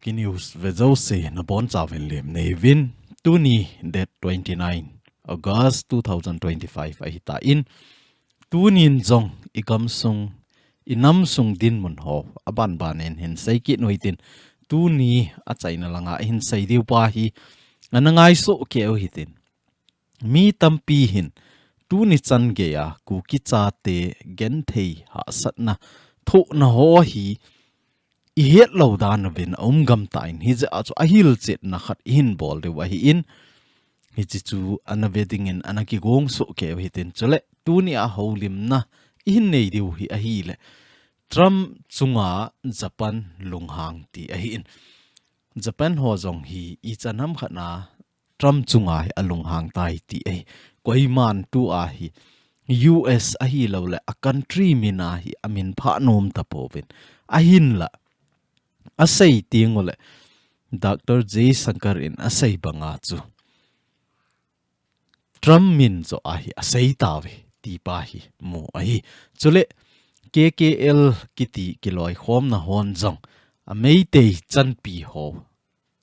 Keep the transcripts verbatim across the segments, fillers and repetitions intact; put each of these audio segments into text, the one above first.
Ki news ve jouse nabonchauvin lemna neiyuvin. Tuni date twenty-nine August two thousand twenty-five ahitan, tunin jong i gamsung, i namsung dinmun ho abanbanin hin seikit uhitin, tuni achaina langa hin seidiu pa hi ana ngaisuh kei uhitin. Mi tampi hin tuni chan geiya Kuki chate genthei hahsatna thohna ho hi ihet lou dan uvin aum gamtan, hijeh a chu ahilchetna khat ihin bol diu ahin, hiche chu ana ve dingin ana kigongsuh kei uhitin, chule tunia houlimna ihin neidiu hi ahile Trump chunga Japan lunghang ti ahin. Japan ho jong hi ichan hamkhat na Trump chunga hi alunghang tai ti ahi. Koiman tua hi U S ahilouleh a country mina hi amin phah nom tapouvin. Ahinla, asei tenguleh Doctor Jaishankar in asei banga chu Trump min joh ahi asei tauve ti pa hi mu ahi. Chule K K L kiti kiloikhomna hon jong a Meitei chanpi ho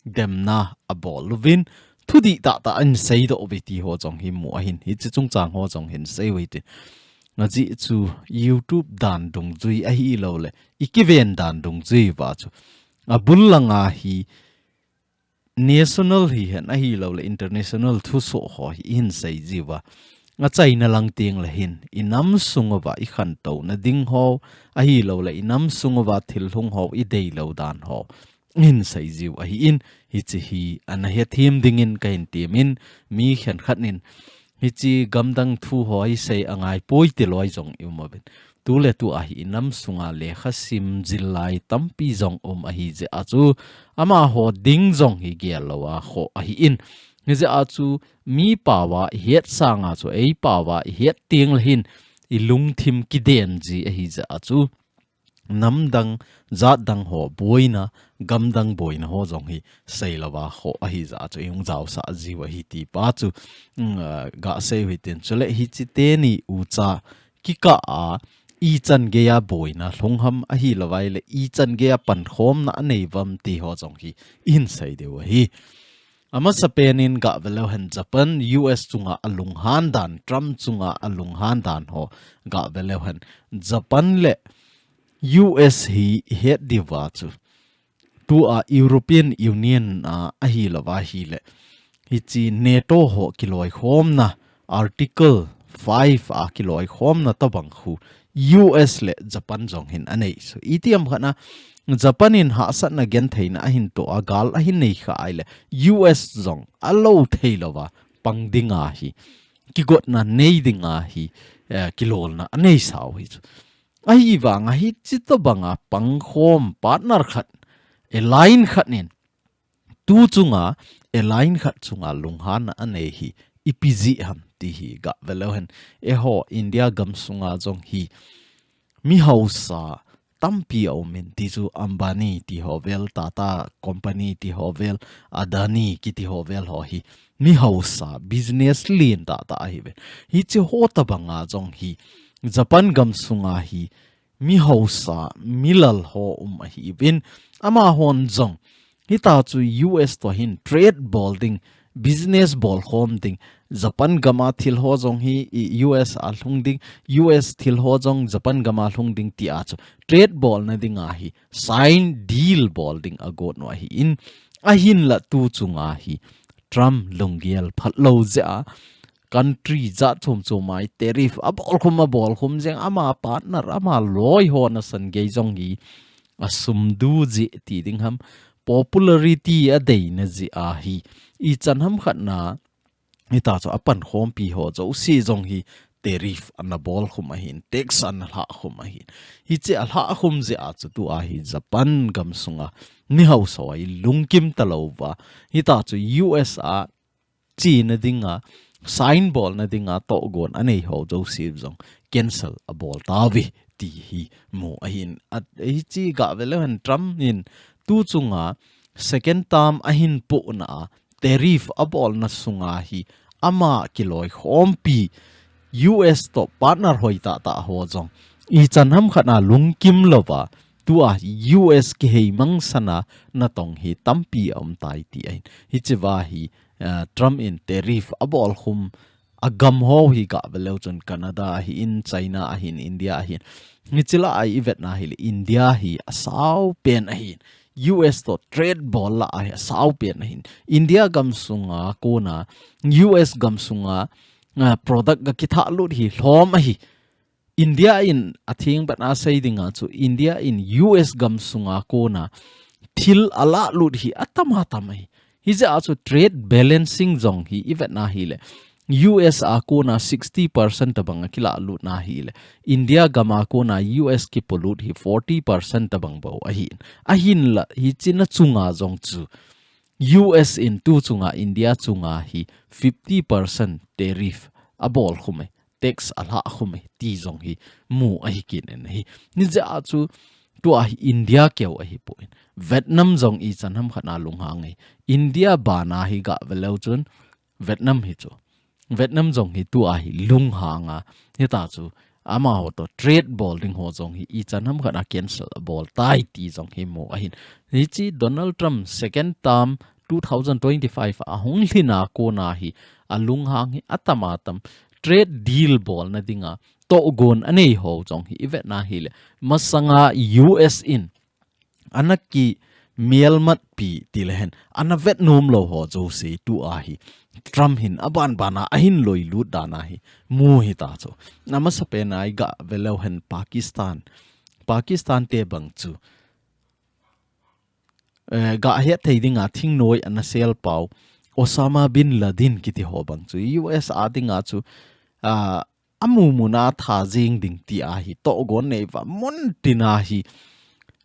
demna abol uvin, thudih tahtah ahin seidoh uve ti ho jong hi mu ahin, hiche chungchang ho jong hin sei uhitin. Ajeh chu YouTube dan dungjui ahilouleh i kiven dan dungjui uva chu abul langa hi national hihen ahilouleh international thusoh ho hi ihin seijiuva, achaina lang tengleh hin i namsung uva i khantouna ding ho ahilouleh i namsung uva thil hung ho i deilou dan ho ihin seijiu ahin, hiche hi ana hethem dingin kahin temin, mi khenkhat in hiche gamdang thu ho hi sei angaipoi ti loi jong i um uvin. Tuletua hi i namsunga lekhasim jillai tampi jong um ahijeh a chu amaho ding jong hi gel louva khoh ahin. Hijeh a chu mi paova ihet sanga chu ei paova ihet tengleh hin i lungthim kidenji ahijeh a chu namdang, jatdang ho boina, gamdang boina ho jong hi seilouva khoh ahijeh a chu ihung jaosah jiu ahi ti pa chu, mm, ah, gasei uhitin. Chule hiche teni ucha kikah a ichan geiya boina lhung ham ahilouvleh ichan geiya pankhomna anei uvam ti ho jong hi ihin seidiu ahi. Amasapen in gave leuhen Japan, U S chunga alunghan dan, Trump chunga alunghan dan ho gave leuhen. Japan le U S hi ihet diuva chu tua European Union a ahilouva ahileh hiche NATO ho kiloikhomna Article five a kiloikhomna tobang khu U S le Japan jong hin anei. So, itiham khat na Japan in hahsatna gentheina ahin toh a gal ahin nei kha ahileh U S jong alou theilouva pang dinga hi, kigotna nei dinga hi, eh, kilolna anei sau hi chu. Ahivanga hiche tobanga pangkhom partner khat, alliance khat in tu chunga, alliance khat chunga lunghanna anei hi ipi jeh ham ti hi gave leuhen. Eiho India gamsunga jong hi mi haosa tampi aumin, ti chu Ambani ti ho vel, Tata Company ti ho vel, Adani kiti ho vel ho hi mi haosa business lien tahtah ahiuve. Hiche ho tobanga jong hi Japan gamsunga hi mi haosa, mi lal ho um ahiuvin, amahon jong hitia chu U S toh hin trade bol ding, business bolkhom ding, Japan gama thil ho jong hi i U S a lhung ding, U S thil ho jong Japan gama lhung ding tia chu trade bolna dinga hi sign deal bol ding agot u ahin, ahinla tu chunga hi Trump lunggel phatlou jeh a country jat chom chom a tariff abolkhum, abolkhum jeng, ama partner, ama loi ho nasan gei jong hi asum du jeh ti ding ham, popularity adeina jeh ahi, ichan ham khat na hitia chu apankhompi ho jouse jong hi tariff ana bolkhum ahin, tax ana lhahkhum ahin. Hiche alhahkhum jeh a chu tua hi Japan gamsunga mi haosa hi lungkim talouva, hitia chu U S a chena dinga, sign bolna dinga tohgon anei ho jouse jong cancel abol tauve ti hi mu ahin. Hiche gave leuhen Trump in tu chunga second term ahin pohna a tariff abolna sunga hi ama kiloikhompi U S toh partner hoi tahtah ho jong ichan ham khat na lungkim louva tua U S kihei mangsana natong hi tampi aum tai ti ahin. Hichea hi, ah, Trump in tariff abol khum a gam ho hi gah ve leu chun Canada ahin, China ahin, India ahin. Hichea i vetna hile India hi asau pen ahin. U S to trade bol lah a hi asau pen ahin. India gam sunga kona U S gam sunga, ah, product ga kithah lut hi lhom ahi. India in atheng bana sei dinga chu India in U S gam sunga kona thil alah lut hi atam atam ahi. Hijeh a chu trade balancing jong hi i vetna hile U S a kona sixty percent tabang akilah lut na hile India gam a kona U S kipolut hi forty percent tabang bou ahin. Ahinla hichea chunga jong chu U S in tu chunga India chunga hi fifty percent tariff abol khum e, tax alha khum e, ti jong hi mu ahi kit in ahi. Hijeh a chu tua hi India keu ahipoi. Vietnam jong ichan ham khat a lunghang e. India bana hi gah ve leu chun Vietnam hi chu. Vietnam jong hi tua hi lunghang a. Hita chu amaho to trade bol ding ho jong hi ichan ham khat a cancel abol tai ti jong hi mu ahin. Hiche Donald Trump second term two thousand twenty-five a hung lhin a kona hi alunghang hi atam atam trade deal bolna dinga tohgon anei ho jong hi i vetna hile masanga U S in ana kimelmatpi ti le hen, ana vet nom lou ho jouse tua hi Trump hin aban bana ahin loilut dan ahi mu hita chu. Amasapen a i gah ve leu hen Pakistan. Pakistan te bang chu, eh, gah het thei dinga thingnoi ana sel pau Osama bin Laden kiti ho bang chu U S a dinga chu, ah, amu muna tha jing ding ti ahi. Tohgon nei uva mun tina hi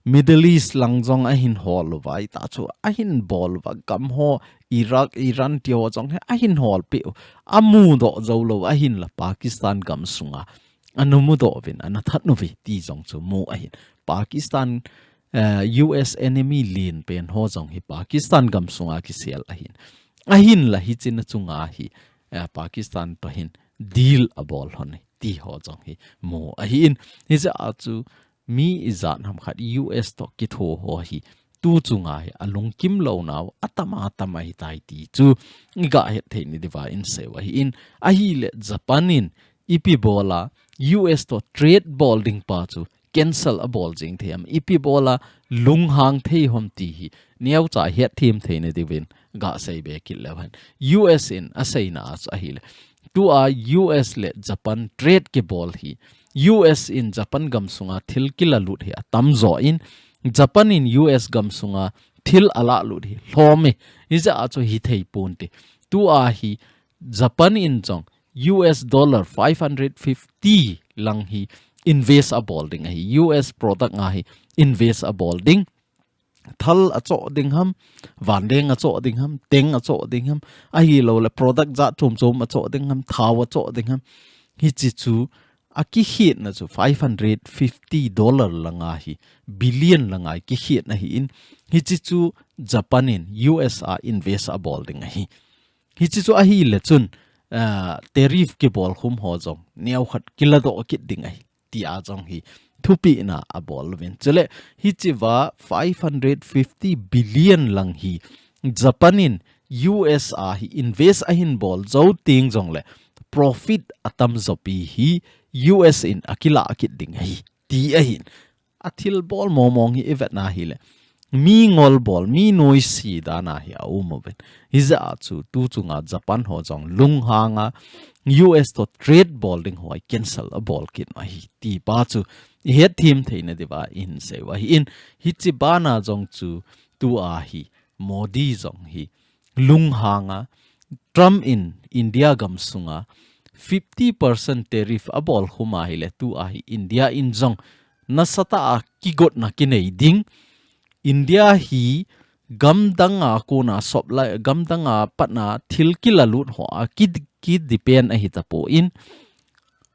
Middle East lang jong ahin hol uva, hita chu ahin bol uva, gam ho Iraq, Iran ti ho jong hi ahin hol peh u. Amu doh jou lou ahinla Pakistan gam sunga ana mu doh uvin, ana that uve ti jong chu mu ahin. Pakistan, eh, U S enemy len pen ho jong hi Pakistan gam sunga kisel ahin. Ahinla hichea chunga hi, eh, Pakistan to hin deal abol lhon e ti ho jong hi mu ahin. Hijeh a chu mi ijat ham khat U S to kitho ho hi tu chunga hi alungkim lou nau atam atam ahitai ti chu i gah het thei na diuva i sei u ahin. Ahile Japan in ipi bola U S to trade bol ding pa chu cancel abol jing thei ham, ipi bola lunghang thei ham ti hi neocha hetthem thei na diuvin gah sei be kit leu hen. U S in aseina a chu ahile, tua U S le Japan trade kibol hi U S in Japan gam sunga thil kila lut hi atam jo in, Japan in U S gam sunga thil alah lut hi lhom e. Hijeh a chu hithei ponte. Tua hi Japan in jong U S dollar five hundred fifty lang hi invest abol ding ahi. U S product nga hi invest abol ding. Thal achoh ding ham, vanleng achoh ding ham, teng achoh ding ham, ahilouleh product jat chom chom achoh ding ham, thao achoh ding ham. Hiche chu akikhetna chu five hundred fifty dollar langa hi, billion langa kikhetna ahin, hiche chu Japan in U S a invest abol ding ahi. Hiche chu ahile chun, ah, tariff kibol khum ho jong neokhat kiladoh kit ding ahi, tia jong hi thupehna abol uvin. Chule hichea five hundred fifty billion lang hi Japan in U S a hi invest ahin bol jou teng jongle profit atam jopi hi U S in akilah kit ding ahi, ti ahin. Athil bol mong mong hi i vetna hile, mi ngol bol, mi noise dan ahi aum uvin. Hijeh a chu tu chunga Japan ho jong lunghanga U S to trade bol ding ho hi cancel abol kit u ahi ti pa chu i hetthem thei na diuva i hin sei u ahin. Hiche bana jong chu tua hi Modi jong hi lunghanga Trump in India gam sunga fifty percent tariff abol khum ahile tua hi India in jong nasatah a kigotna kinei ding. India hi gamdang a kona supply, gamdang a patna thil kila lut ho a ki, ki depend ahi tapon,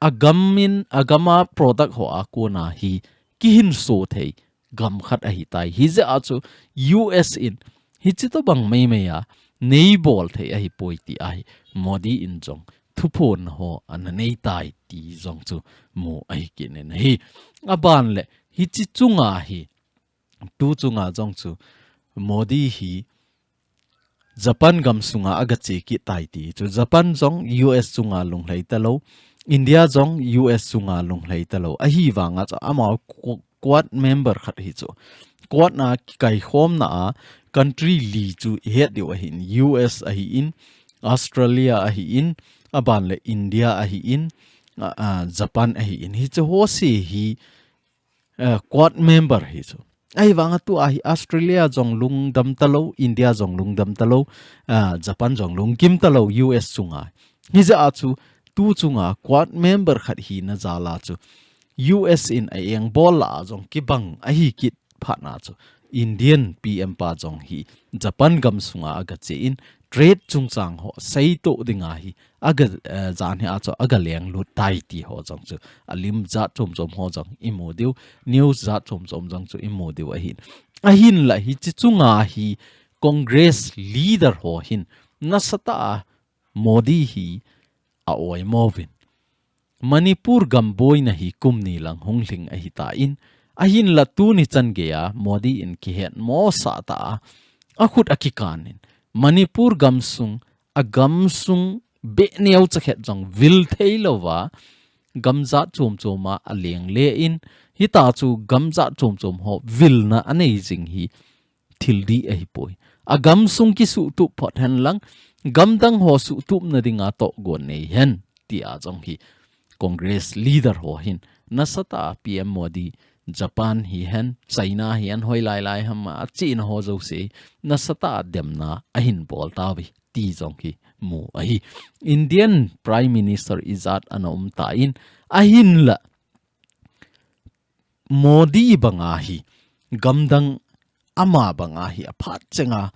agam in, agam a product ho a kona hi kihinso thei gam khat ahitai. Hijeh a chu U S in hiche tobang meimei a neibol thei ahipoi ti ahi Modi in jong thuphon ho ana neitai ti jong chu mu ahi kit in ahi. Aban le hiche chunga hi tu chunga jong chu Modi hi Japan gam sunga aga che kit tai ti chu. Japan jong U S chunga lunglhai talou, India jong U S chunga lunglhai talou. Ahivanga chu ama Quad member khat hi chu. Quad na kikaikhomna a country li chu ihet diu ahin, U S ahin, Australia ahin, aban le India ahin, a, a, Japan ahin. Hiche ho se hi, a, Quad member hi chu. Ahivanga tua hi Australia jong lungdam talou, India jong lungdam talou, a, Japan jong lungkim talou, U S chunga. Hijeh a chu tu chunga Quad member khat hina jal a chu U S in a engbol lah a jong kibang ahi kit phat na chu Indian P M pa jong hi Japan gam sunga aga che in trade chungchang ho seitoh dinga hi aga, eh, jan hi a chu aga lenglut tai ti ho jong chu alim jat chom chom ho jong imu diu, news jat chom chom jong chu imu diu ahin. Ahinla hiche chunga hi Congress leader ho hin nasatah a Modi hi a oimo uvin. Manipur gam boina hi kum ni lang hung lhing ahitan, ahinla tuni chan geiya Modi in kihetmo sah tah a, akhut akikan in Manipur gam sung, agam sung beh neocha khat jong vil thei louva, gam jat chom chom a aleng le in, hitia chu gam jat chom chom ho vilna anei jing hi thil dih ahipoi. Agam sung kisuhtup phot hen lang, gamdang ho suhtupna dinga tohgon nei hen, tia jong hi Congress leader ho hin nasatah a P M Modi, Japan hihen, China hihen, hoilai lai ham a chena ho jouse nasatah a demna ahin bol tauve ti jong hi mu ahi. Indian Prime Minister ijat ana um tan, ahinla Modi banga hi gamdang, ama banga hi aphat chenga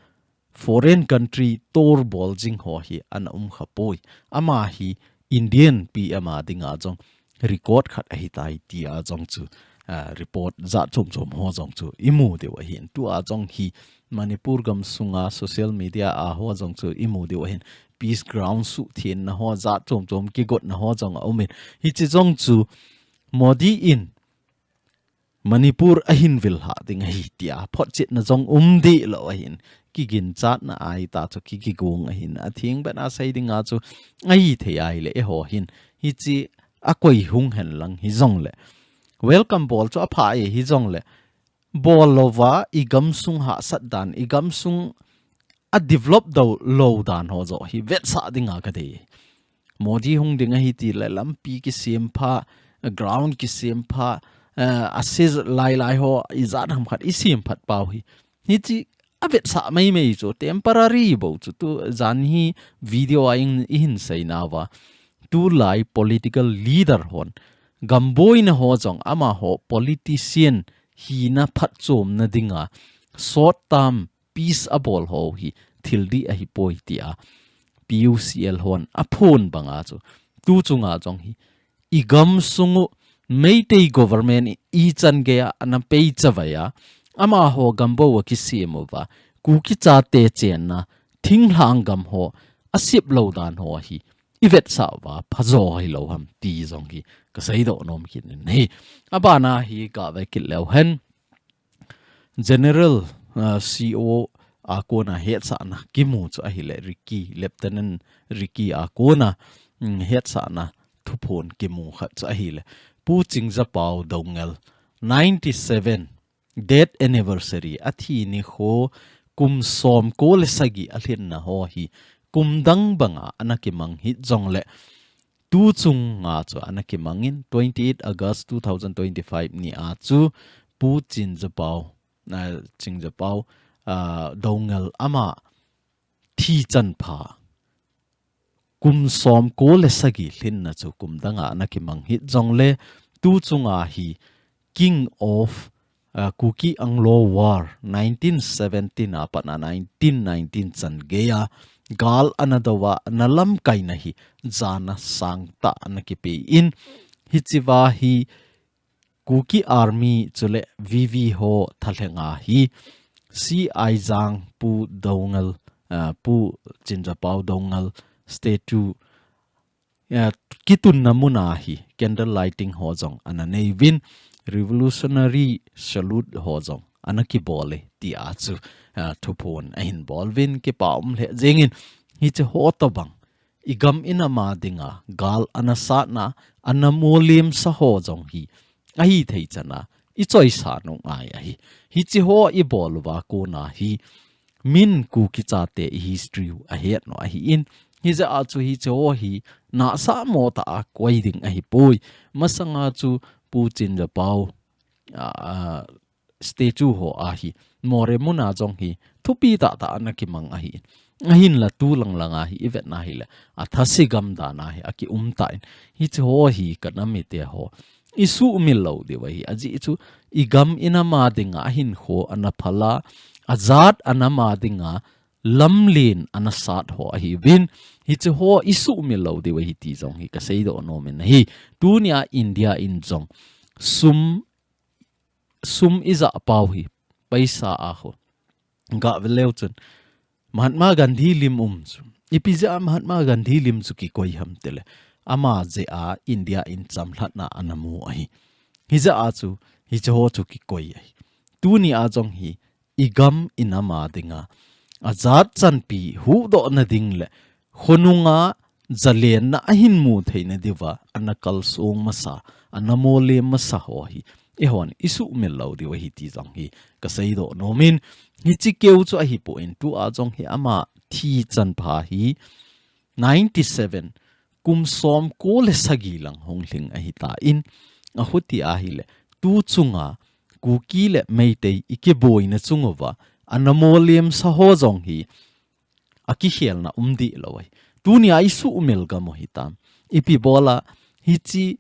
foreign country tour bol jing ho hi ana um khapoi. Ama hi Indian P M a dinga jong record khat ahitai tia jong chu, ah, report jat chom chom ho jong chu imu diu ahin. Tua jong hi Manipur gam sunga social media a ho jong chu imu diu ahin. Peace ground suhthenna ho jat chom chom kigotna ho jong aumin. Hiche jong chu Modi in Manipur ahin vil lhah ding ahi tia photchetna jong um deh lou ahin. Kiginchatna ahi ta chu ki, kigong ahin. Atheng bena sei dinga chu ahithei ahile eiho hin hiche akoi hung hen lang hijongle, welcome bol chu apha e, hijongle bol louva igam sung hahsat dan, igam sung a develop dou lou dan ho joh hi vetsah dinga kadei. Modi hung ding ahi tile lampi kisem pha, ground kisem pha, eh, a sei lai lai ho ijat ham khat isem phat pau hi. Hiche avetsah mai mai chu temporary bou chu, tu jan hi video a in, ihin seinauva. Tulai political leader hon gam boina ho jong amaho politician hina phatchomna dinga short term peace abol ho hi thil dih ahipoi tia P U C L hon aphon banga chu tu chunga jong hi igam sungu Meitei government ichan geiya ana pei chavai a, amaho gam bou akisem uva, Kuki chate chenna thinglhang gam ho asep lou dan ho hi ivetsah uva phajo hilou ham ti jong hi kaseidoh nom kit in ahi. Abana hi gave kit leu hen. General, ah, C O a kona hetsahna kimu chu ahile, Ricky, Lieutenant Ricky a kona, mm, hetsahna thuphon kimu khat chu ahile, Pu Chingjapao Doungel, ninety seven death anniversary, athi nikho kum som ko le sagi alhinna ho hi kum dang banga ana kimang hih jongle, tu chunga chu ana kimangin, twenty eight August two thousand twenty-five ni a chu Pu Chingjapao, ah, Chingjapao, ah, Doungel ama thi chanpha kum som ko le sagi lhinna chu kum danga ana kimang hih jongle, tu chunga hi King of, ah, Kuki Anglo War, nineteen seventeen a pat a nineteen nineteen chan geiya gal ana douva, ana lamkaina hi jana sangtah ana kipe in, hichea hi Kuki Army chule V V ho thalhenga hi C. Aijang Pu Doungel, ah, Pu Chingjapao Doungel statue, ah, kitunna muna hi candle lighting ho jong ana neiyuvin, revolutionary salute ho jong ana kibol e, tia chu, ah, thuphon ahin bol uvin kipa um lheh jengin, hiche ho tobang i gam i nam a dinga gal ana satna, ana molem sa ho jong hi ahithei chana i choisa nung ahi. Hiche ho i bol uva kona hi min Kuki chate i history u ahet nom ahin, hijeh a chu hiche ho hi nasa mo tah a koi ding ahipoi. Masanga chu Pu Chinjapao, ah, ah, statue ho ahi, Moreh mun a jong hi thupi tahtah ana kimang ahin. Ahinla tu lang lang a hi i vet na hile, a thase gam dan a hi aki um tan. Hiche ho hi ka nam mite ho i sumil lou diu ahi. Ajeh chu i gam i nam a dinga ahinkho ana phal a, ajat a nam a dinga lamlen ana sat ho ahiuvin, hiche ho i sumil lou diu ahi ti jong hi ka seidoh nom in ahi. Tunia India in jong sum, sum i jah pau hi, paisa a ho, gah ve leu chun Mahatma Gandhi lim um chu, ipi jeh a Mahatma Gandhi lim chu kikoi ham tile, ama jeh a India in chamlhatna ana mu ahi. Hijeh a chu hiche ho chu kikoi ahi. Tunia jong hi i gam i nam a dinga ajat chanpi huhdohna ding le khonunga jalenna ahin mu theina diuva ana kalsong masa, ana molem masa ho hi eihon i sumil lou diu ahi ti jong hi ka seidoh nom in, hiche keu chu ahipon, tua jong hi ama thi chanpha hi ninety seven, kum somko le sagi lang hung lhing ahitan, ahuti ahile tu chunga Kuki le Meitei i kiboina chung uva ana molem sa ho jong hi akikhelna um deh lou ahi. Tunia i sumil gam u hitam. Ipi bola hiche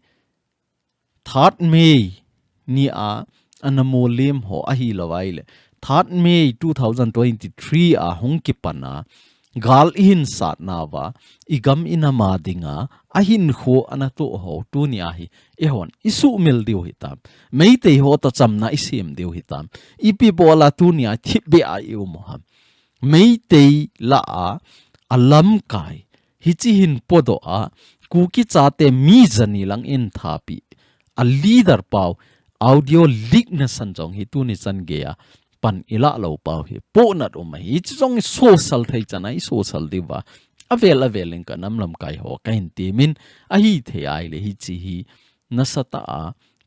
third May nia ana molem ho ahilou ahile, third May two thousand twenty-three a hung kipan a gal i hin satna uva i gam i nam a dinga ahinkho ana toh ho tunia hi eihon i sumil diu hitam. Meitei ho toh chamna i sem diu hitam. Ipi bola tunia thipbeh a i um u ham. Meitei lah a alamkai hiche hin podoh a, Kuki chate mi jani lang in thapeh a leader pau audio leak nasan jong hi tuni chan geiya pan i lah lou pau hi pohnat um ahi. Hiche jong i sosal thei chana i sosal diuva, avel avel in ka nam lamkai ho ka hin temin, ahithei ahile hiche hi nasatah a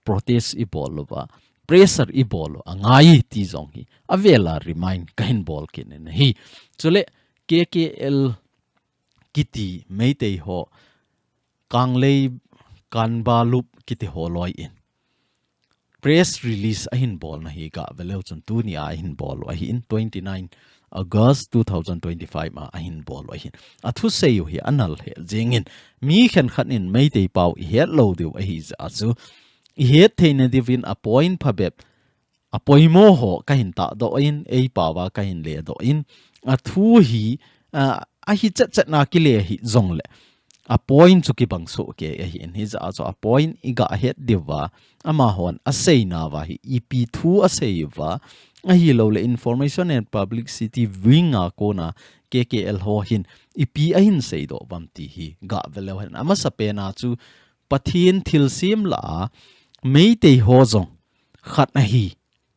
protest i bol uva, pressure i bol u angai ti jong hi avel a remind ka hin bol kit in ahi. Chule K K L kiti Meitei ho, Kanglei Kanbalup kiti ho loi in press release ahin bolna hi gah ve leu chun tunia ahin bol u ahin, twenty-nine August two thousand twenty-five a ahin bol u ahin. Athusei u hi anal lheh jengin, mi khenkhat in Meitei pau i het lou diu ahi jeh a chu i het theina diuvin a point phabep a poimo ho ka hin tahdoh in, ei pau a ka hin ledoh in, athu hi, a, ahi chet chet na kile hih jongle, a point chu kibang soh kei ahin, hijeh a chu a point i gah het diuva, amahon aseinauva hi ipi thu asei uva, ahilouleh Information and Publicity Wing a kona K K L ho hin ipi ahin seidoh uvam ti hi gah ve leu hen. Amasapen a chu Pathen thilsem lah a Meitei ho jong khat ahi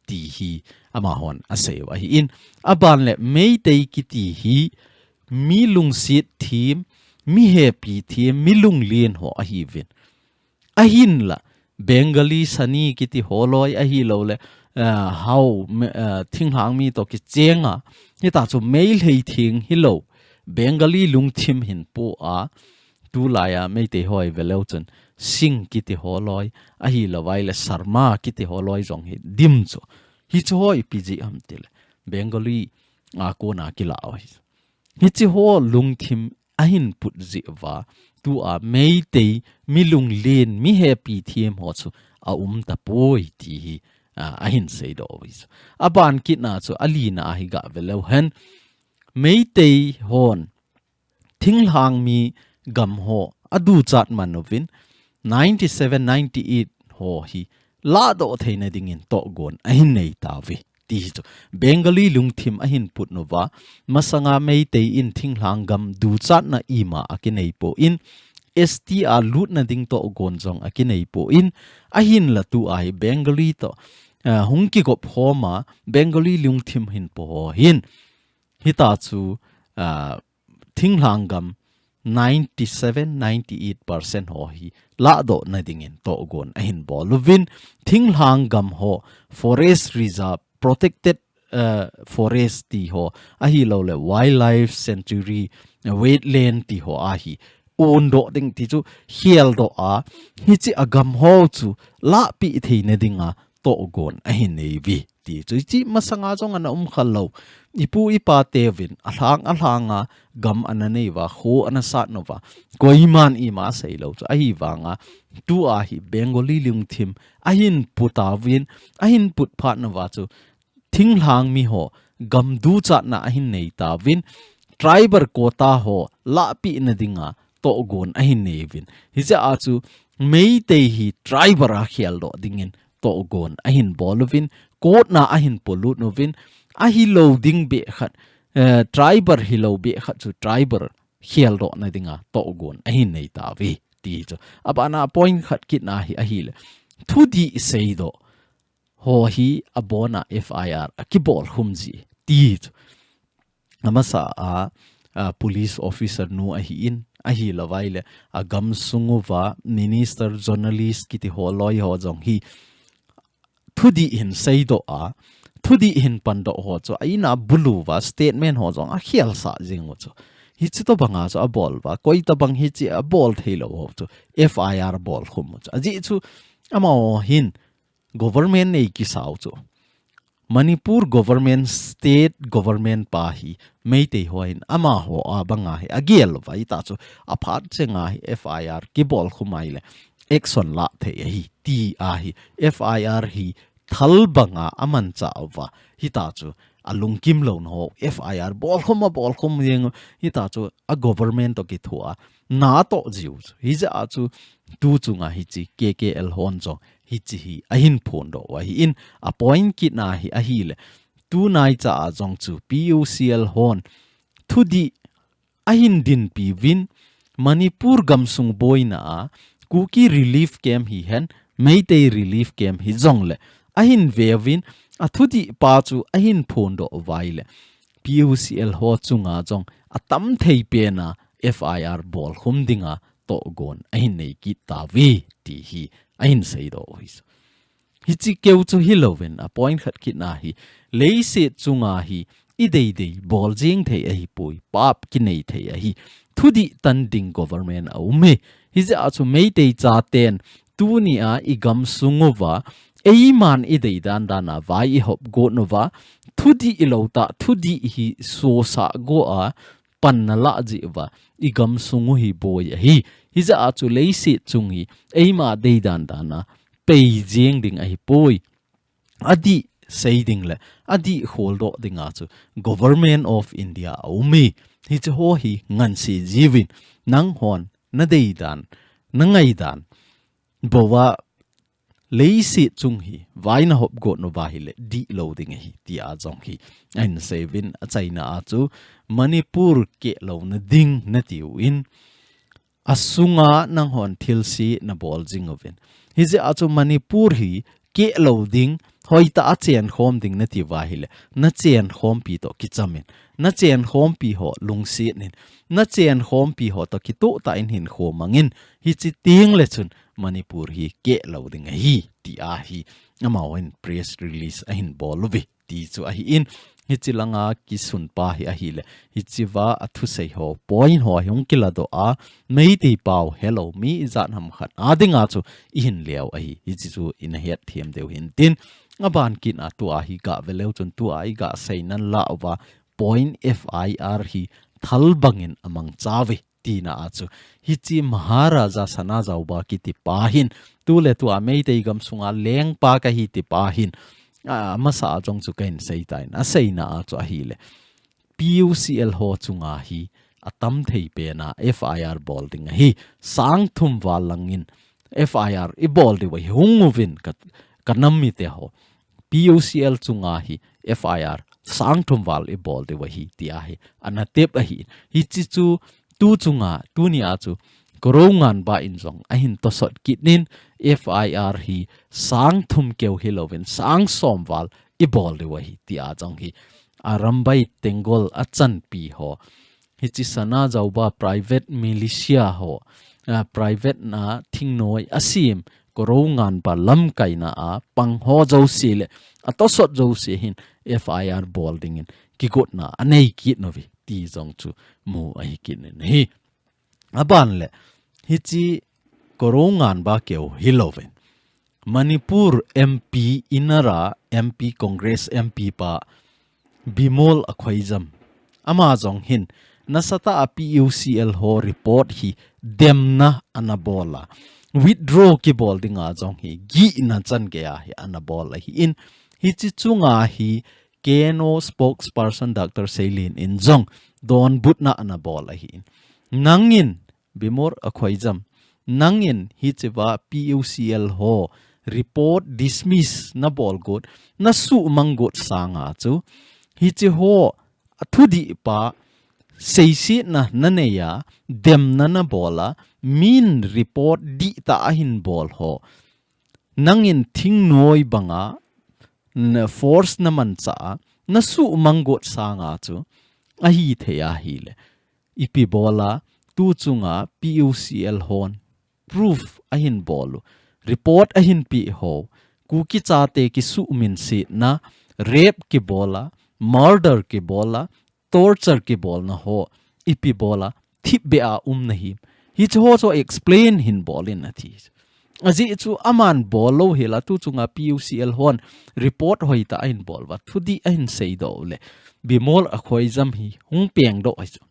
ti hi amahon asei u ahin, aban le Meitei kiti hi mi lungset them, mi hepi them, mi lunglen ho ahiuvin. Ahinla Bengali Sani kiti ho loi ahilouleh, ah, hao, me-, ah, thinglhang mi toh kichenga, hitia chu Meitei theng hilou, Bengali lungthim hin pu a, tulai a Meitei ho i ve leu chun Singh kiti ho loi, ahilou vai le Sharma kiti ho loi jong hi dim chu. Hiche ho ipi jeh ham tile Bengali a kona kilah u ahi. Hiche ho lungthim ahin put jeh uva, tua Meitei mi lunglen, mi hepi them ho chu aum tapoi ti hi, a, ahin seidoh u ahi. Aban kitna chu alina ahi gah ve leu hen. Meitei hon thinglhang mi gam ho aduchat man uvin, ninety-seven, ninety-eight ho hi lahdoh theina dingin tohgon ahin nei tauve ti hi chu. Bengali lungthim ahin put uva, masanga Meitei in thinglhang gam duchatna ima akinei pon, S T a lutna ding tohgon jong akinei pon, ahinla tua hi Bengali toh ah, hung kigop khom a, Bengali lungthim hinpo ho hin, hita chu, ah, thinglhang gam ninety seven, ninety eight percent ho hi lahdoh na dingin tohgon ahin bol uvin, thinglhang gam ho, forest reserve, protected, eh, forest ti ho, ahilou le wildlife sanctuary, eh, wetland ti ho a hi ondoh ding ti chu kheldoh a, hiche a gam ho chu lahpeh theina dinga tohgon ahin nei uve ti chu. Hiche masanga jong ana um khalou. Ipu ipa teuvin alhang alhanga gam ana nei uva, kho ana sat nauva, koiman ima seilou chu. Ahivanga tua hi Bengali lungthim ahin put uvin, ahin put phat nauva chu thinglhang mi ho gam duchatna ahin nei tauvin, tribal quota ho lahpeh na dinga tohgon ahin nei uvin. Hiche a chu Meitei hi tribal a kheldoh dingin tohgon ahin bol uvin, court na ahin polut uvin, ahilou ding beh khat, eh, tribal hilou beh khat chu tribal kheldoh na dinga tohgon ahin nei tauve ti chu. Abana point khat kit na hi ahile, thudih seidoh ho hi abona F I R akibol khum ji ti chu. Amasa a, a police officer nu ahin, ahilou vaile, a gamsung uva minister, journalist kiti ho, loi ho jong hi thudih hin seidoh a, thudih hin pandoh ho chu a in a bulu uva statement ho jong akhelsah jing u chu. Hiche tobanga chu abol uva, koi tobang hiche abol theilou ho chu F I R bol khum u chu. Ajeh chu amaho hin government nei kisau chu. Manipur government, state government pa hi Meitei ho hin amaho a banga hi agel uva, hita chu aphat chenga hi F I R kibol khum a ahile action la thei ahi ti ahi. F I R hi thal banga amanchah uva, hita chu alungkim louna ho F I R bol khum a bol khum jeng u, hita chu a government toh kithoa natoh jiu chu. Hijeh a chu tu chunga hiche K K L hon jong hiche hi ahin phondoh u ahin, a point kit na hi ahile, tunaicha a jong chu P U C L hon thudih ahin dinpi uvin, Manipur gamsung boina a Kuki relief camp hihen, Meitei relief camp hijongle ahin ve uvin, athudih pa chu ahin phondoh uva ahile, P U C L ho chunga jong atam thei pena F I R bol khum dinga tohgon ahin nei kit tauve ti hi ahin seidoh u ahi. Hiche keu chu hilouvin, a point khat kit na hi, leiset chunga hi ideidei bol jeng thei ahipoi, pap kinei thei ahi. Thudih tan ding government aum e. Hijeh a chu Meitei chaten tunia igamsung uva, eiman idei dandan a vai ihop got uva, thudih ilou tah, thudih hi sosah go a, panna lah jeh uva, igamsung u hi boi ahi. Hijeh a chu leiset chung hi eima dei dandan a pei jeng ding ahipoi. Adih sei ding le adih kholdoh dinga chu Government of India aum e. Hiche ho hi ngansi jiuvin, nanghon nadei dan, nangai dan bou a leiset chung hi vai nahop got uva ahile dihlou ding ahi, tia jong hi ahin seiyuvin, achaina a chu Manipur kehlouna ding natiuvin, asunga nanghon thilse nabol jing uvin. Hijeh a chu Manipur hi kehlou ding, hoitah a chenkhom ding natiuva ahile, nachenkhompi toh kichamin, nachenkhompi ho lungsetnin, nachenkhompi ho toh kitoh tah in hinkho mangin, hiche tengle chun Manipur hi kehlou ding ahi, tia hi amahon press release ahin bol uve, ti chu ahin, hiche langa kisunpa hi ahile, hichea athusei ho, point ho hi hung kiladoh a, Meitei pau helou mi ijat ham khat a dinga chu ihin leu ahi, hiche chu ina hetthem diu hintin, aban kit a tua hi gah veleu chun tua iga seinan lah uva, point F I R hi thal bangin amangchauve, tina a chu, hiche Maharaja Sanajaoba kitipa hin, tuletua Meitei gamsunga lengpa kahi tipa hin, a, amasa a jong chu kahin seitan, aseina a chu ahile, P U C L ho chunga hi atam thei pena F I R bol ding ahi, sang thum val langin F I R ibol diu ahi, hung uvin ka, kanam mite ho, P U C L chunga hi F I R sang thum val ibol diu ahi, tia hi ana tep ahi. Hiche chu tu chunga, tunia chu Korounganba in jong ahin tosot kit in F I R hi sang thum keu hilouvin sang som val i bol diu ahi tia jong hi Arambai Tenggol a chanpi ho, hichi Sana Zauba private militia ho, a, private na thingnoi a sem Korounganba lamkaina a pang ho jouse le a tosot jouse hin F I R bol dingin kigotna a nei kit nauve ti jong chu mu ahi kit in ahi. Aban le, hichi Korounganba keu hilouvin, Manipur M P inara M P, Congress M P pa Bimol Akoijam, ama jong hin nasatah a P U C L ho report hi demna ana bol a, withdraw kibol dinga jong hi gihna chan geiya hi ana bol ahin, hichi chunga hi K N O spokesperson Doctor Seilen in jong donbutna ana bol ahin, nangin, Bimol Akoijam, nangin hichea P U C L ho report dismiss na bol got, na suhmang got sanga chu, hichi ho a thudih pa seisetna na nei a, demna na bol a, min report dihtah a hin bol ho, nangin thingnoi banga na force na manchah a, na suhmang got sanga chu ahithei ahile, ipi bol a, tu chunga P U C L hon proof ahin bol u, report ahin peh ho, Kuki chate kisuhminsetna, rape kibol a, murder kibol a, torture kibolna ho, ipi bol a thipbeh a umna him? Hichi ho chu explain hin bol in ati. Ajeh chu aman bol lou hel a, tu chunga P U C L hon report hoitah ahin bol uva, thudih ahin seidoh u le, Bimol Akoijam hi hung pengdoh ahi chu.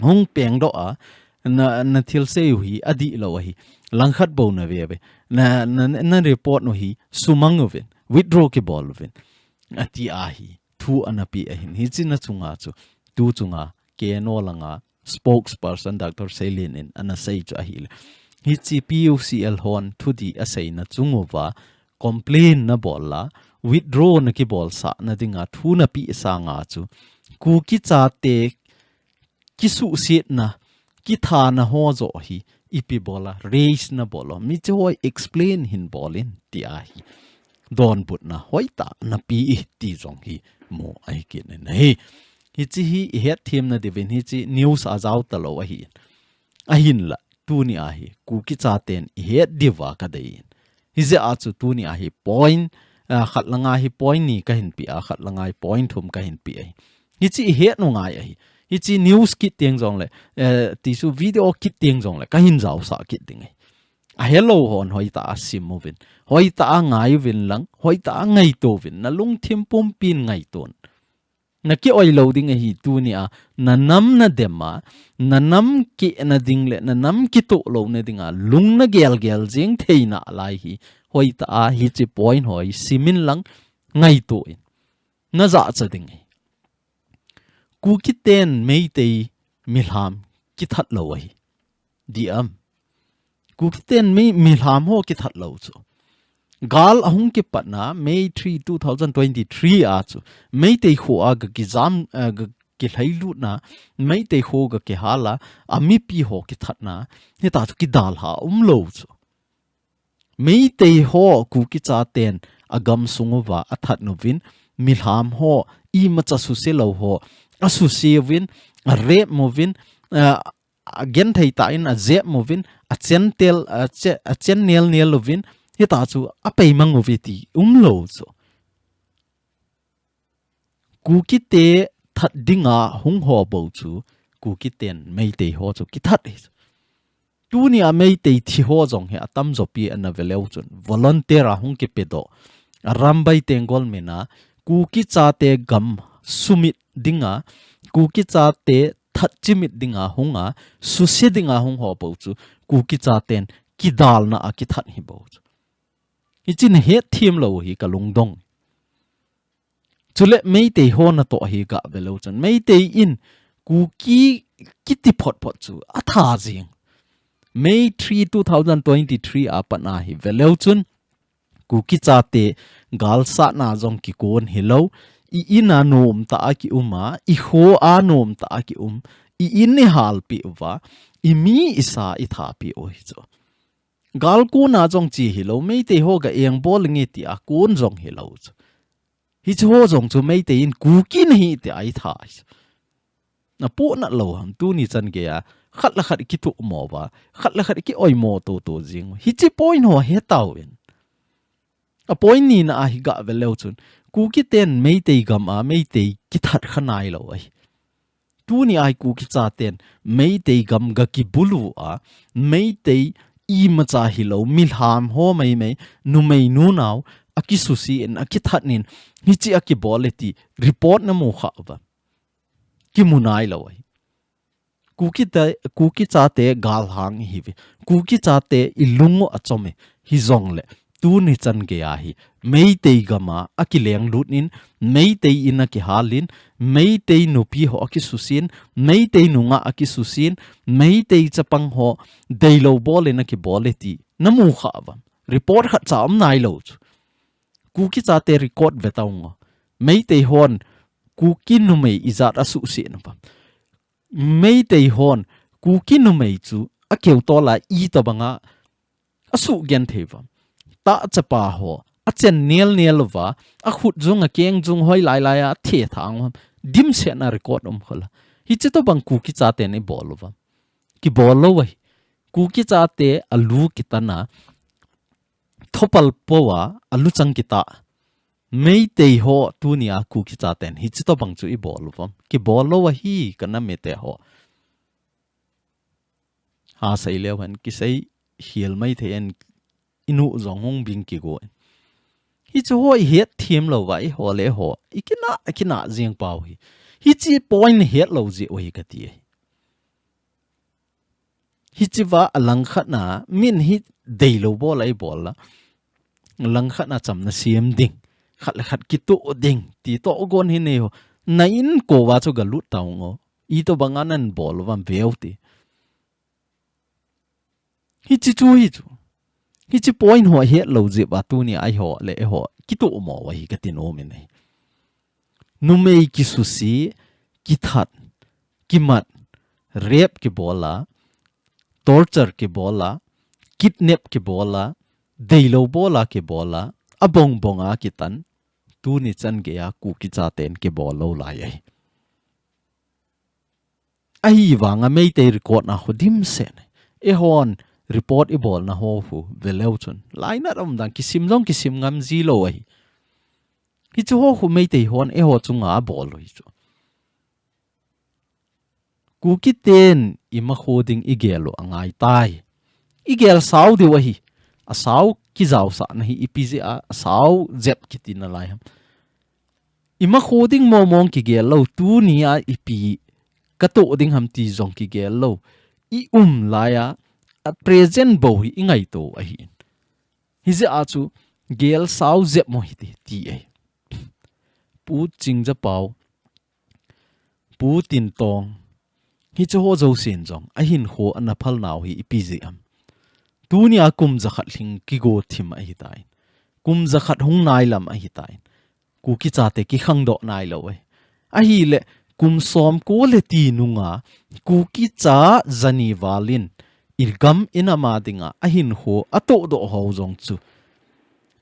Hung pengdoh a, na, na thilsei u hi adihlou ahi. Langkhat bou na ve uve. Na, na, na report u hi sumang uvin, withdraw kibol uvin, ati ahi. Thu ana pe ahin. Hichi na chunga chu, tu chunga K N O langa spokesperson Doctor Seilen in ana sei chu ahile, hichi P U C L hon thudih aseina chung uva complain na bol a, withdraw na kibolsahna dinga thu na peh sanga chu, Kuki chate kisuhsetna, kithana ho joh hi ipi bol a raise na bol u, hichi ho explain hin bol in ti ahi. Donbutna hoitah na pe e ti jong hi mu ahi kit in ahi. Hichi hi i hetthem na diuvin hichi news a jao talou ahi. Ahinla, tuni ahi, Kuki chaten i het diuva ka deiyin. Hijeh a chu tuni ahi point, ah, khat langa hi point ni ka hin pe a, khat langa hi point thum ka hin pe ahi. Hichi i het u ngai ahi. Hichi news kit teng jongle, eh, tichu video kit teng jongle, ka hin jaosah kit ding ahi. Ahelou hon hoitah a sim uvin, hoitah a ngai uvin lang, hoitah a ngaito uvin, na lungthim pumpin ngaiton. Na ki-oi lou ding ahi tuni a, na nam na dem a, na nam kihna ding le, na nam kitoh louna dinga, lung na gelgel jing theina lai hi, hoitah a hichi point ho hi sim in lang, ngaito in. Na jahcha ding ahi. Kuki ten Meitei milham kithat lou ahi. Di am. Kuki ten mi, milham ho kithat lou chu. Gal ahung kipatna May three, two thousand twenty-three a chu. Meitei kho a ga kijam, eh, ga kilhailutna, Meitei kho ga kihal a, a mipi ho kithatna, hita chu kidalha umlou chu. Meitei ho Kuki chaten a gamsung uva a that uvin, milham ho, imacha suse lou ho, a suse uvin, a rape uvin, a, a genthei tah in a jep uvin, a chentel, a che-, a chen nel nel uvin, hita chu a peimang uve ti umlou chu. Kuki te that dinga hung ho bou chu, Kuki ten Meitei ho chu kithat ahi. Tuni a Meitei thi ho jong hi atamjo pi ana ve leu chun, volunteer a hung kipedoh. Arambai Tenggol min a, Kuki chate gam sumit dinga, Kuki chate that chimit dinga hung a, suse dinga hung ho bou chu, Kuki chaten kidalna a kithat hi bou chu. Hichi na hetthem lou hi ka lungdong. Chule Meitei ho natoh hi ga ve leu chun, Meitei in Kuki kiti phot phot chu a that jing. May three, two thousand twenty-three a pat a hi ve leu chun, Kuki chate galsatna jong kikon hilou, i in a nom tah a ki um a, i kho a nom tah a ki um, i in i halpeh uva, i mi i sa i thapeh u hi chu. Gal kona jong chi hilou, Meitei ho ga engbol nge tia kon jong hilou chu. Hiche ho jong chu Meitei in Kuki nahi tia i tha hi chu. Na pohnat lou ham, tuni chan geiya khat le khat i kitohmo uva, khat le khat i ki-oimo toto jing u. Hiche point ho hetauvin. A point nina a hi ga ve leu chun, Kuki ten Meitei gam a Meitei kithat kha nailou ahi. Tuni a hi Kuki chaten Meitei gam ga kibulu a, Meitei imacha hilou, milham ho maimai, numei nunao, a kisuse in, a kithat in, hiche a kibol e ti report na mu kha uva. Kimu nailou ahi. Kuki te, Kuki chate galhang ihiuve. Kuki chate i lung u achom e. Hijongle, tuni chan geiya hi Meitei gam a a kilenglut in, Meitei in a kihal in, Meitei nupi ho a kisuse in, Meitei nungah a kisuse in, Meitei chapang ho deilou bol in a kibol e ti na mu kha uvam? Report khat cha um nailou chu. Kuki chate record ve tauvin ngo. Meitei hon Kuki numei ijat a suhset uvam? Meitei hon Kuki numei chu a keutol a itobang a a suhgenthei uvam? Tah chapa ho a chen nelnel uva, a khut jung a keng jung hoilai lai a thethang uvam? Dimset na record um khol a. Hiche tobang Kuki chaten i bol uvam? Kibol lou ahi. Kuki chate a lu kitan a, thopal po a, a luchang kitah. Meitei ho tuni a Kuki chaten hiche tobang chu i bol uvam? Kibol lou ahi, ka nam mite ho. Ha sei leu hen, kisei hial maithei in, i nu jong hung bing kigo in. Hiche ho i het them lou uva, i ho le ho i kina, i kina jing pau hi. Hiche point het lou jeh u hi kati ahi. Hiche va a langkhat na, min hi deilou bol a i bol a, langkhat na chamna sem ding, khat le khat kitoh ding ti togon hi nei ho. Na inko uva chu galut tauvin ngo. Itobang a nan bol uvam veu ti. Hiche chu hi chu. Hiche point ho het lou jeh uva tuni a i ho le i ho kitohmo u ahi kati nom in ahi. Numei kisuse, kithat, kimat, rape kibol a, torture kibol a, kidnap kibol a, deilou bol a kibol a, abongbong a kitan, tuni chan geiya Kuki chaten kibol lou lai ahi. Ahivanga Meitei record na ho dimset. Eihon report i bolna ho khu ve leu chun, lainat um dan kisim jong kisim ngam ji lou ahi. Hiche ho khu Meitei hon eiho chunga abol u hi chu. Kuki ten i makho ding i gel u angai tai. I gel sao diu ahi. A sao kijaosahna hi ipi jeh a, a sao jep kiti nalai ham? I makho ding mong mong kigel lou, tuni a ipi ka toh ding ham ti jong kigel lou. I um lai a, a present bou hi i ngaito ahi. Hijeh a chu gel sao jep mo hite ti ahi. Pu Chingjapau, Pu Tintong, hiche ho jousen jong a hinkho ana phal nau hi ipi jeh ham? Tuni a kum jakhat lhing kigo thim ahitai. Kum jakhat hung nailam ahitai. Kuki chate kikhangdoh nailou e. Ahile, kum somko le ti nunga Kuki cha jani val in i gam i nam a dinga a hinkho a tohdoh ho jong chu.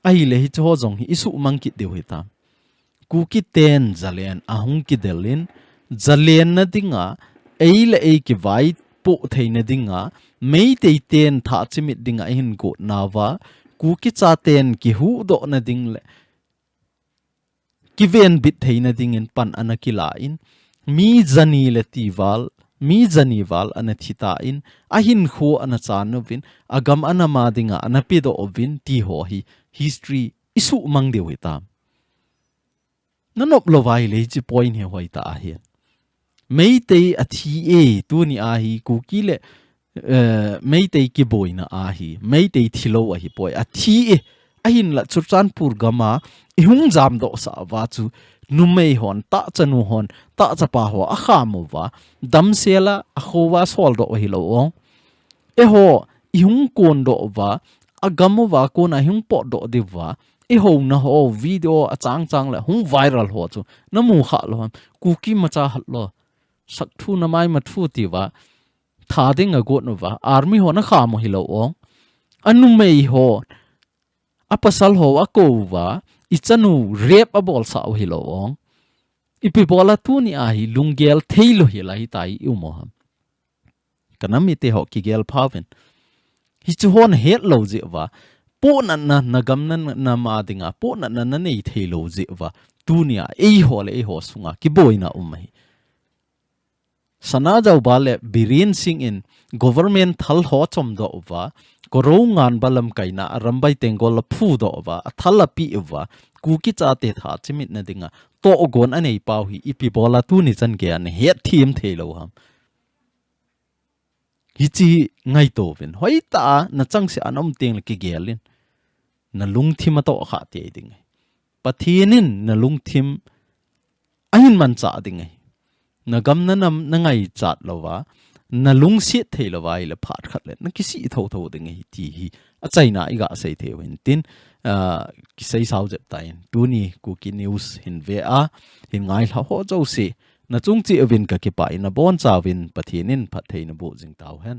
Ahile, hiche ho jong hi i suhmang kit diu hitam? Kuki ten jalen ahung kidel in, jalenna dinga, ei le ei kivaipoh theina dinga, Meitei ten thah chimit dinga ahin got nauva, Kuki chaten kihuhdohna ding le kivenbit theina dingin pan ana kila in, mi jani le ti val, mi jani val ana thi tan, a hinkho ana chan uvin, a gam a nam a dinga ana pedoh uvin ti ho hi history i suhmang diu hitam? Na nop lou vai le hiche point hi hoitah ahi. Meitei a thi e, tuni a hi Kuki le, eh, Meitei kiboina a hi, Meitei thilou ahi poi, a thi e. Ahinla Churachandpur gam a i hung jamdohsah uva chu, numei hon, tah chanu hon, tah chapa ho akham uva, damsel a, akho uva soldoh u hilou ong. Eiho i hung kondoh uva, a gam uva kona i hung potdoh diu va, i houna ho video achang chang le hung viral ho chu na mu kha lou ham? Kuki macha hat lou. Sak thu na mai ma thu ti uva. Tha ding a got uva. Army ho na kham u hilou ong. Anumei ho. Apasal ho a kou uva. I chanu rape a bol sa u hilou ong. Ipi bola tuni a hi lunggel thei lou hi la hi tai i um u ham. Ka nam mite ho kigel pha uvin. Hichu ho na het lou jeh uva. Pohnatna na gam na, na ma dinga. Pohnatna na nei thei lou jeh uva. Tuni a eiho le eiho sunga. Kiboina um ahi. Sana Jaoba le Biren Singh in government thal ho chom doh uva. Koro ngan ba lamkaina a Arambai Tenggol a phu doh uva. A thal a pi uva. Kuki chate tha chimitna dinga. Tohgon a nei pau hi ipi bola tuni chan gei a na het thim thei lou ham. Hichi ngaito uvin. Hoitah a na chang se a na um teng le kigel in. Na lungthim a toh kha tei ding ahi. Pathen in na lungthim ahin manchah ding ahi. Na gam na nam na ngaichat louva, na lungset thei louva ahile phat khat le na kisih thotho ding ahi ti hi achaina i gasei thei uvin tin, ah, kisei sao jep tan. Tuni Kuki News hin ve a, hin ngailha ho jouse, na chung cheh uvin ka kipah in, na boncha uvin Pathen in phatthei na boh jing tauhen.